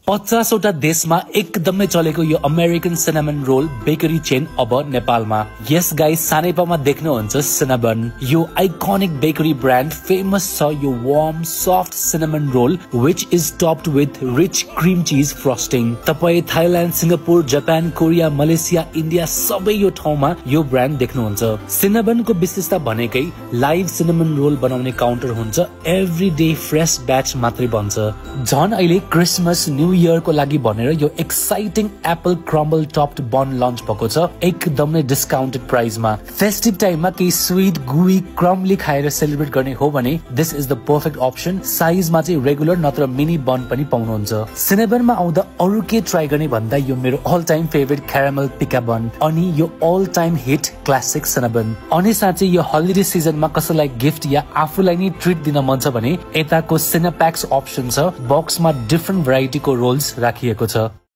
50 वटा देशमा एकदमै चलेको यो American cinnamon roll bakery chain अब नेपालमा। यस गाइस, सानैपामा देख्नुहुन्छ सिनेमन, यो आइकनिक बेकरी ब्रान्ड फेमस छ यो warm soft cinnamon roll which is topped with rich cream cheese frosting. तपाई Thailand, Singapore, Japan, Korea, Malaysia, India सबै यो ठाउँमा यो ब्रान्ड देख्नुहुन्छ। सिनेमनको विशेषता भनेकै लाइभ सिनेमन रोल बनाउने काउन्टर हुन्छ, एभ्री डे फ्रेश ब्याच मात्रै बन्छ। झन् अहिले क्रिसमस न्यू इयर को लागि भनेर यो एक्साइटिङ एप्पल क्रम्बल टप्ड बन लन्च भएको छ एकदमै डिस्काउन्टेड प्राइसमा। फेस्टिभ टाइममा केही स्वीट गुई क्रम्बली खाएर सेलिब्रेट गर्ने हो भने this is the perfect option. साइजमा चाहिँ रेगुलर नत्र मिनी बन पनि पाउनुहुन्छ। सिनेमनमा आउँदा अरु के ट्राई गर्ने भन्दा यो मेरो all time favourite caramel pecan bun अनि यो all time hit classic cinnamon. अनि साँच्चै यो हलिडे सिजनमा कसैलाई गिफ्ट या आफूलाई नै ट्रिट दिन मन छ भने यताको सिनेप्याक्स अप्सन छ, बक्समा डिफरेन्ट भेराइटीको रोल्स राखिएको छ।